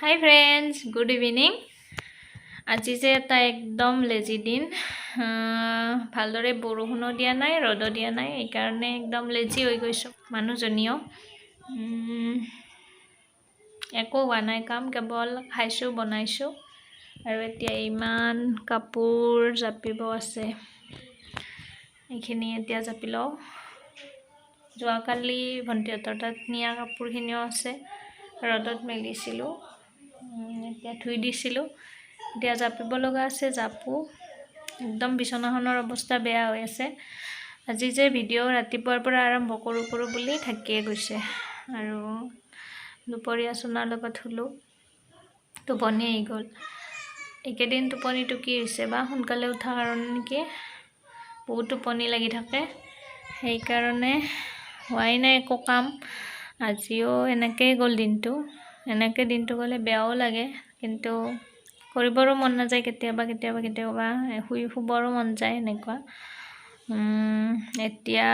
হাই friends, good evening. আজি যে এটা একদম লেজি দিন। ভালদৰে বৰষুণো দিয়া নাই, ৰ'দো দিয়া নাই, সেইকাৰণে একদম লেজি হৈ গৈছোঁ। মানুহজনীও একো হোৱা নাই কাম, কেৱল খাইছোঁ, বনাইছোঁ। আৰু এতিয়া ইমান কাপোৰ জাপিব আছে, এইখিনি এতিয়া জাপি লওঁ। যোৱাকালি ভণ্টিহঁতৰ তাত নিয়া কাপোৰখিনিও আছে, ৰ'দত মেলিছিলোঁ, এতিয়া ধুই দিছিলোঁ, এতিয়া জাপিব লগা আছে, জাপো। একদম বিচনাখনৰ অৱস্থা বেয়া হৈ আছে। আজি যে ভিডিঅ' ৰাতিপুৱাৰ পৰা আৰম্ভ কৰোঁ কৰোঁ বুলি থাকিয়ে গৈছে। আৰু দুপৰীয়া চোনাৰ লগত শুলোঁ, টোপনি আহি গ'ল। এইকেইদিন টোপনিটো কি হৈছে বা, সোনকালে উঠাৰ কাৰণে নেকি, বহুত টোপনি লাগি থাকে, সেইকাৰণে হোৱাই নাই একো কাম। আজিও এনেকৈয়ে গ'ল দিনটো। এনেকৈ দিনটো গ'লে বেয়াও লাগে, কিন্তু কৰিবৰো মন নাযায়। কেতিয়াবা কেতিয়াবা কেতিয়াবা শুবৰো মন যায় এনেকুৱা। এতিয়া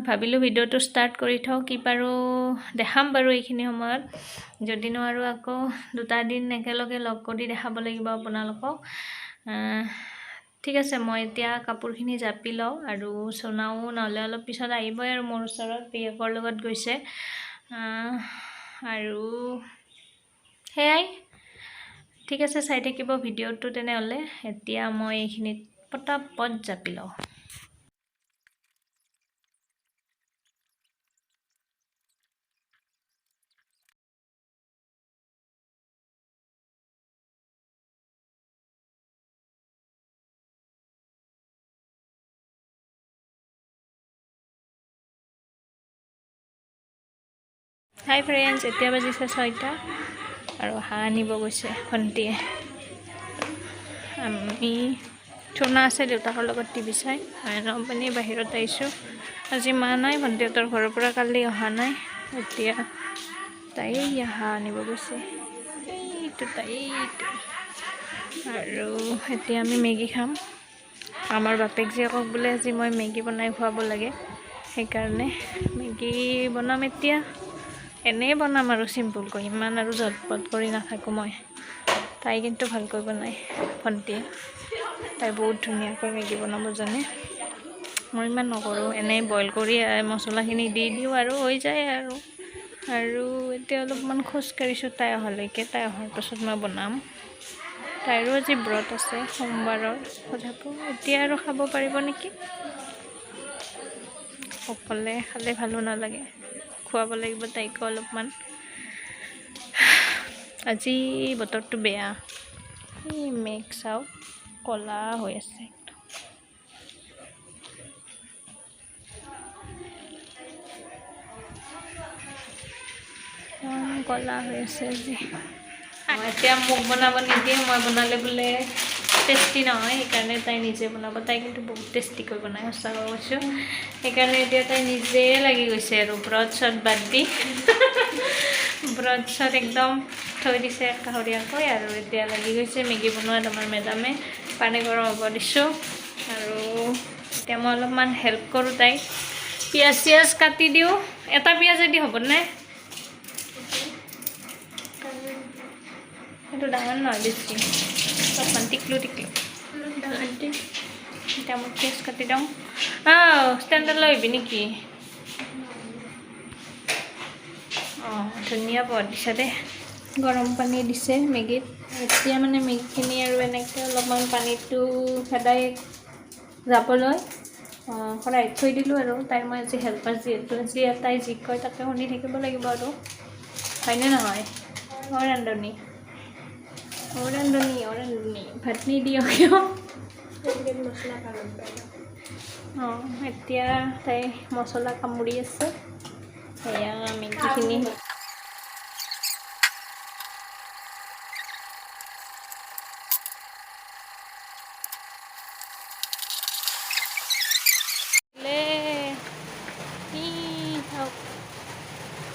ভাবিলোঁ ভিডিঅ'টো ষ্টাৰ্ট কৰি থওঁ, কি পাৰোঁ দেখাম বাৰু এইখিনি সময়ত। যদি নোৱাৰোঁ আকৌ দুটা দিন একেলগে লগ কৰি দেখাব লাগিব আপোনালোকক। ঠিক আছে, মই এতিয়া কাপোৰখিনি জাপি লওঁ। আৰু চোনাও নহ'লে অলপ পিছত আহিবই আৰু মোৰ ওচৰত, পেহীয়েকৰ লগত গৈছে। আৰু সেয়াই, ঠিক আছে, চাই থাকিব ভিডিঅ'টো তেনেহ'লে। এতিয়া মই এইখিনিত পটাপট জাপি লওঁ। হাই ফ্ৰেণ্ডছ, এতিয়া বাজিছে 6টা আৰু হাঁহ আনিব গৈছে ভণ্টিয়ে। আমি চোনা আছে দেউতাকৰ লগত টিভি চাই, আৰু মানে বাহিৰত আহিছোঁ। আজি মা নাই, ভণ্টিহঁতৰ ঘৰৰ পৰা কালি অহা নাই। এতিয়া তাই হাঁহ আনিব গৈছে, এইটো তাই এইটো। আৰু এতিয়া আমি মেগী খাম। আমাৰ বাপেক জীয়েকক বোলে আজি মই মেগী বনাই খুৱাব লাগে, সেইকাৰণে মেগী বনাম এতিয়া। এনেই বনাম আৰু চিম্পুলকৈ, ইমান আৰু ঝটপট কৰি নাথাকোঁ মই। তাই কিন্তু ভালকৈ বনায় ভণ্টিয়ে, তাই বহুত ধুনীয়াকৈ মেগী বনাব জানে। মই ইমান নকৰোঁ, এনেই বইল কৰি মছলাখিনি দি দিওঁ আৰু হৈ যায় আৰু। আৰু এতিয়া অলপমান খোজকাঢ়িছোঁ তাই অহালৈকে, তাই অহাৰ পাছত মই বনাম। তাইৰো আজি ব্ৰত আছে সোমবাৰৰ, তথাপিও এতিয়া আৰু খাব পাৰিব নেকি, অকলে খালে ভালো নালাগে, খুৱাব লাগিব তাইকো অলপমান। আজি বতৰটো বেয়া, এই মেঘ চাওক ক'লা হৈ আছে। একদম ক'লা হৈ আছে আজি। এতিয়া মোক বনাব নিদিয়ে, মই বনালে বোলে টেষ্টি নহয়, সেইকাৰণে তাই নিজে বনাব। তাই কিন্তু বহুত টেষ্টিকৈ বনায়, সঁচাকৈ কৈছোঁ। সেইকাৰণে এতিয়া তাই নিজে লাগি গৈছে আৰু ব্ৰত চত বাদ দি, ব্ৰত চত একদম থৈ দিছে কাষৰীয়াকৈ। আৰু এতিয়া লাগি গৈছে মেগী বনোৱাত আমাৰ মেডামে। পানী গৰম হ'ব দিছোঁ আৰু এতিয়া মই অলপমান হেল্প কৰোঁ তাইক। পিঁয়াজ চিয়াজ কাটি দিওঁ, এটা পিঁয়াজেদি হ'বনে? সেইটো ডাঙৰ নহয় বেছি, অলপমান টিকলু টিকলু। এতিয়া মই পিঁয়াজ কাটি দিওঁ। ষ্টেণ্ডাৰ লৈ আহিবি নেকি? অঁ, ধুনীয়া পদ দিছে দেই। গৰম পানী দিছে মেগীত। এতিয়া মানে মেগীখিনি আৰু এনেকৈ অলপমান পানীটো খেদাই যাবলৈ খৰাহিত থৈ দিলোঁ আৰু। তাইৰ মই আজি হেল্পাৰ যিহেতু, আজি তাই যি কয় তাকে শুনি থাকিব লাগিব আৰু, হয়নে নহয়? অ' ৰান্ধনী, অ' ৰান্ধনী, অ' ৰান্ধনী, ভাত নিদিয় কিয়? অঁ, এতিয়া তাই মছলা কামুৰি আছে। সেয়া মেগীখিনি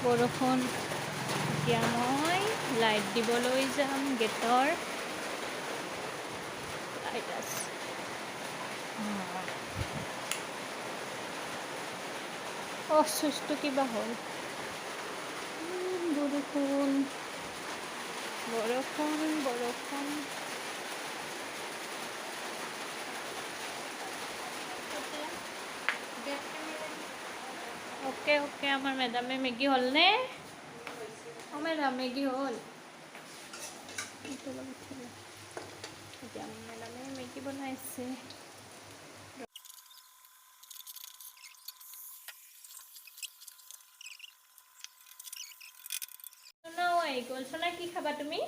বৰষুণ। এতিয়া মই লাইট দিবলৈ যাম, গেটৰ লাইট আছে। অ' চুইচটো কিবা হ'ল। বৰষুণ। বৰষুণ বৰষুণ। অ'কে অ'কে, আমাৰ মেডামে মেগী হ'লনে? অঁ মেডাম, মেগী হ'ল। এইটো অলপ উঠিলে। এতিয়া মেডামে মেগী বনাইছে। সোণাও আহি গ'ল। সোণা, কি খাবা তুমি?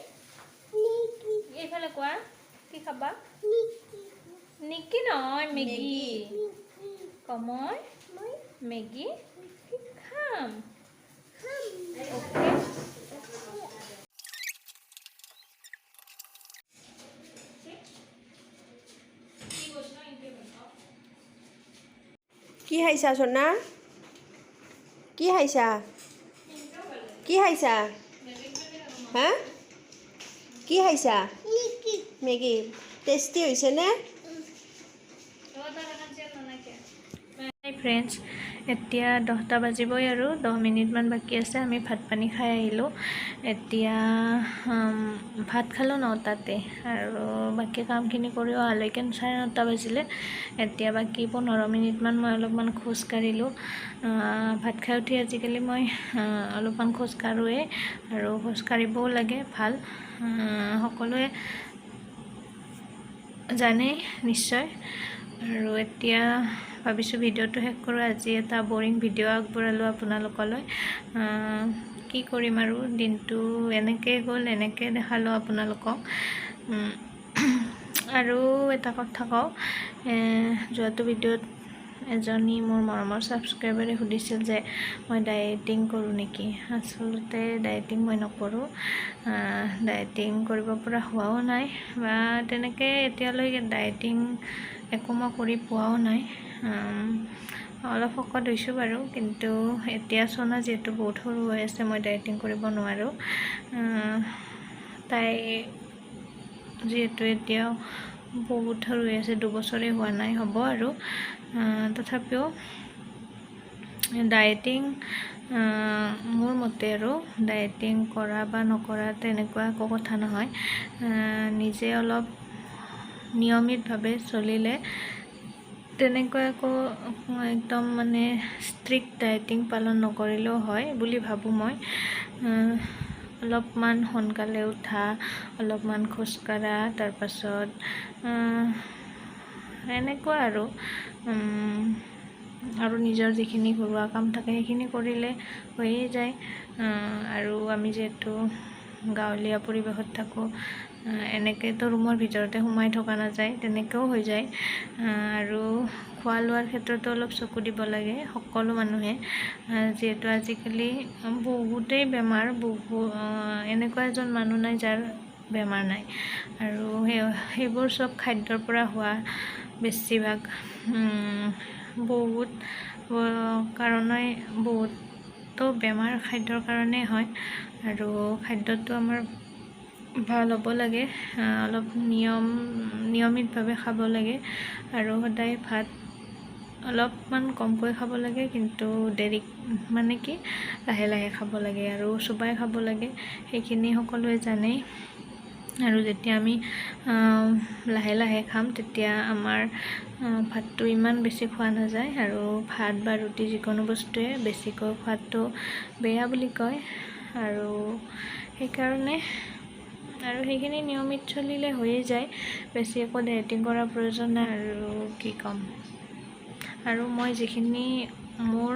এইফালে কোৱা, কি খাবা? নিকি নহয়, মেগী। কমই মেগী খাম। অ'কে। কি খাইছা সোণা? কি খাইছা? কি খাইছা? হা, কি খাইছা? মেগী টেষ্টি হৈছে নে? হাই ফ্ৰেণ্ডছ, এতিয়া 10টা বাজিবই আৰু 10 মিনিটমান বাকী আছে। আমি ভাত পানী খাই আহিলোঁ। এতিয়া ভাত খালোঁ 9টাতে আৰু বাকী কামখিনি কৰি অহালৈকে 9:30 বাজিলে। এতিয়া বাকী 15 মিনিটমান মই অলপমান খোজ কাঢ়িলোঁ। ভাত খাই উঠি আজিকালি মই অলপমান খোজ কাঢ়োৱেই আৰু খোজ কাঢ়িবও লাগে, ভাল, সকলোৱে জানেই নিশ্চয়। আৰু এতিয়া ভাবিছোঁ ভিডিঅ'টো শেষ কৰোঁ। আজি এটা বৰিং ভিডিঅ' আগবঢ়ালোঁ আপোনালোকলৈ। কি কৰিম আৰু, দিনটো এনেকৈয়ে গ'ল, এনেকৈ দেখালোঁ আপোনালোকক। আৰু এটা কথা কওঁ, যোৱাটো ভিডিঅ'ত এজনী মোৰ মৰমৰ ছাবস্ক্ৰাইবাৰে সুধিছিল যে মই ডায়েটিং কৰোঁ নেকি। আচলতে ডায়েটিং মই নকৰোঁ। ডায়েটিং কৰিব পৰা হোৱাও নাই বা তেনেকৈ এতিয়ালৈকে ডায়েটিং একো মই কৰি পোৱাও নাই। অলপ শকত হৈছোঁ বাৰু, কিন্তু এতিয়া চনা যিহেতু বহুত সৰু হৈ আছে, মই ডায়েটিং কৰিব নোৱাৰোঁ। তাই যিহেতু এতিয়াও বহুত সৰু হৈ আছে, 2 বছৰেই হোৱা নাই হ'ব আৰু। তথাপিও ডায়েটিং মোৰ মতে আৰু ডায়েটিং কৰা বা নকৰা তেনেকুৱা একো কথা নহয়। নিজে অলপ নিয়মিতভাৱে চলিলে, তেনেকুৱা একো একদম মানে ষ্ট্ৰিক্ট ডায়েটিং পালন নকৰিলেও হয় বুলি ভাবোঁ মই। অলপমান সোনকালে উঠা, অলপমান খোজকঢ়া, তাৰপাছত এনেকুৱা আৰু নিজৰ যিখিনি ঘৰুৱা কাম থাকে, সেইখিনি কৰিলে হৈয়ে যায়। আৰু আমি যিহেতু গাঁৱলীয়া পৰিৱেশত থাকোঁ, এনেকৈতো ৰুমৰ ভিতৰতে সোমাই থকা নাযায়, তেনেকৈও হৈ যায়। আৰু খোৱা লোৱাৰ ক্ষেত্ৰতো অলপ চকু দিব লাগে সকলো মানুহে, যিহেতু আজিকালি বহুতেই বেমাৰ। বহু এনেকুৱা এজন মানুহ নাই যাৰ বেমাৰ নাই আৰু সেইবোৰ চব খাদ্যৰ পৰা হোৱা বেছিভাগ। বহুত কাৰণেই, বহুতো বেমাৰ খাদ্যৰ কাৰণেই হয় আৰু খাদ্যটো আমাৰ ভাল হ'ব লাগে, অলপ নিয়মিতভাৱে খাব লাগে আৰু সদায় ভাত অলপমান কমকৈ খাব লাগে, কিন্তু দেৰি মানে কি লাহে লাহে খাব লাগে আৰু চোবাই খাব লাগে, সেইখিনি সকলোৱে জানেই। আৰু যেতিয়া আমি লাহে লাহে খাম, তেতিয়া আমাৰ ভাতটো ইমান বেছি খোৱা নাযায়। আৰু ভাত বা ৰুটি যিকোনো বস্তুৱে বেছিকৈ খোৱাটো বেয়া বুলি কয় আৰু সেইকাৰণে আৰু সেইখিনি নিয়মিত চলিলে হৈয়ে যায়। বেছি একো ডায়েটিং কৰাৰ প্ৰয়োজন নাই। আৰু কি ক'ম আৰু, মই যিখিনি মোৰ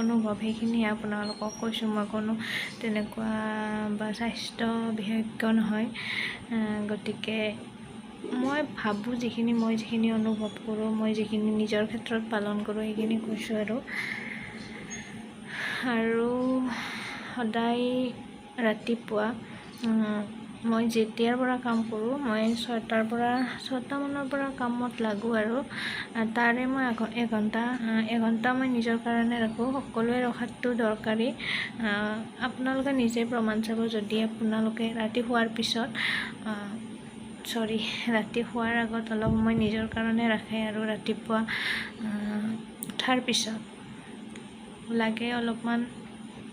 অনুভৱ, সেইখিনিহে আপোনালোকক কৈছোঁ। মই কোনো তেনেকুৱা বা স্বাস্থ্য বিশেষজ্ঞ নহয়। গতিকে মই ভাবোঁ যিখিনি, মই যিখিনি অনুভৱ কৰোঁ, মই যিখিনি নিজৰ ক্ষেত্ৰত পালন কৰোঁ, সেইখিনি কৈছোঁ। আৰু আৰু সদায় ৰাতিপুৱা মই যেতিয়াৰ পৰা কাম কৰোঁ, মই 6টাৰ পৰা, 6টামানৰ পৰা কামত লাগোঁ আৰু তাৰে মই এঘণ্টা মই নিজৰ কাৰণে ৰাখোঁ। সকলোৱে ৰখাটো দৰকাৰী। আপোনালোকে নিজে প্ৰমাণ চাব, যদি আপোনালোকে ৰাতি শোৱাৰ পিছত, চৰি, ৰাতি শোৱাৰ আগত অলপ সময় নিজৰ কাৰণে ৰাখে আৰু ৰাতিপুৱা উঠাৰ পিছত লাগে অলপমান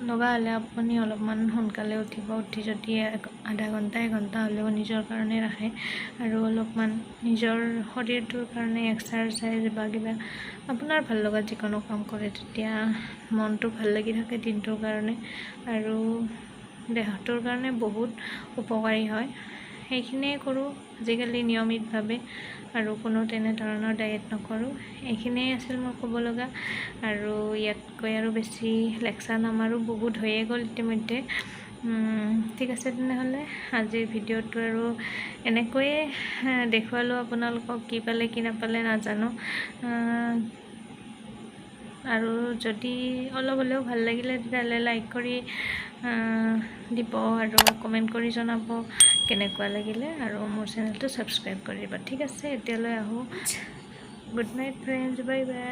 লগা হ'লে আপুনি অলপমান সোনকালে উঠিব। উঠি যদি আধা ঘণ্টা, এঘণ্টা হ'লেও নিজৰ কাৰণে ৰাখে আৰু অলপমান নিজৰ শৰীৰটোৰ কাৰণে এক্সাৰচাইজ বা কিবা আপোনাৰ ভাল লগা যিকোনো কাম কৰে, তেতিয়া মনটো ভাল লাগি থাকে দিনটোৰ কাৰণে আৰু দেহটোৰ কাৰণে বহুত উপকাৰী হয়। সেইখিনিয়ে কৰোঁ আজিকালি নিয়মিতভাৱে আৰু কোনো তেনেধৰণৰ ডায়েট নকৰোঁ। এইখিনিয়ে আছিল মোৰ ক'ব লগা আৰু ইয়াতকৈ আৰু বেছি লেকচাৰ নামাৰোঁ, বহুত হৈয়ে গ'ল ইতিমধ্যে। ঠিক আছে তেনেহ'লে, আজিৰ ভিডিঅ'টো আৰু এনেকৈয়ে দেখুৱালোঁ আপোনালোকক। কি পালে কি নাপালে নাজানো। আৰু যদি অলপ হ'লেও ভাল লাগিলে, তেতিয়াহ'লে লাইক কৰি দিব আৰু কমেণ্ট কৰি জনাব কেনেকুৱা লাগিলে আৰু মোৰ চেনেলটো ছাবস্ক্ৰাইব কৰি দিব। ঠিক আছে, এতিয়ালৈ আহোঁ। Good night friends, bye bye.